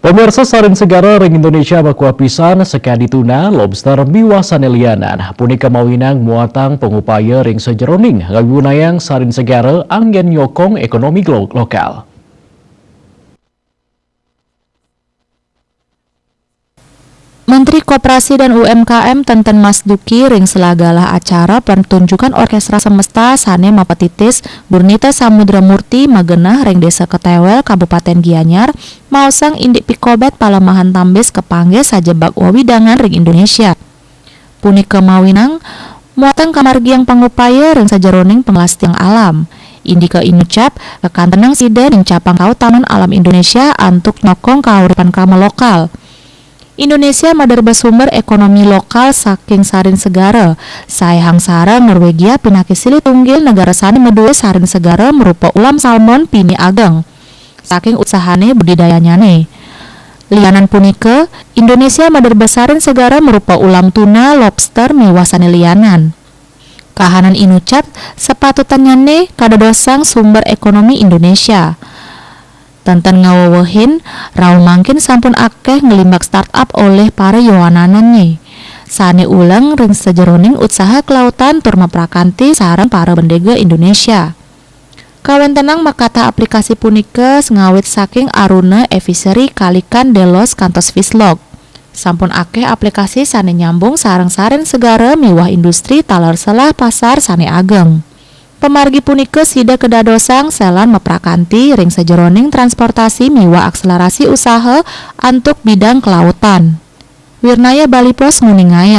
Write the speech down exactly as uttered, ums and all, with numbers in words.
Pemirsa, sarin segara ring Indonesia makuah pisan, sakadi tuna, lobster, miwah sané lianan. Punika mawinan muatang pangupaya ring sajeroning ngawiwunayang sarin segara anggén nyokong ékonomi glo-, lokal. Menteri Koperasi dan U M K M Teten Mas Duki ring sela galah acara pertunjukan Orkestra Semesta sané mapatitis Burnita Samudra Murti magenah ring Désa Ketéwél, Kabupatén Gianyar, maosang indik pikobet palemahan tambis kapanggih sajebag wewidangan ring Indonesia. Punika mawinan muatang kamargiang pangupaya ring sajeroning panglestarian alam. Indika inucap, kakantenang sida nincapang kautaman alam Indonesia antuk nyokong kauripan krama lokal. Indonesia maderba sumber ékonomi lokal saking sarin segara. Saé hangsara Norwegia pinaka silih tunggil negara sané madué sarin segara marupa ulam salmon pinih ageng saking utsahané budidayanyané. Lianan punika, Indonesia maderba sarin segara marupa ulam tuna, lobster, miwah sané lianan. Kahanan inucap sapatutannyané kadadosang sumber ékonomi Indonesia. Tenten ngawewehin, rauh mangkin sampun akéh nglimbak startup olih para yowanannyané, sané uleng ring sajeroning utsaha kelautan tur maprakanti sareng para bendéga Indonesia. Kawéntenan makatah aplikasi punika ngawit saking Aruna Aviary kalikan Delos kantos Fish Log. Sampun akéh aplikasi sané nyambung sareng sarin segara miwah industri taler selah pasar sané ageng. Pamargi punika sida kadadosang sélan maprakanti ring sajeroning transportasi miwah akselerasi usaha antuk bidang kelautan. Wirnaya, Bali Post, nguningayang.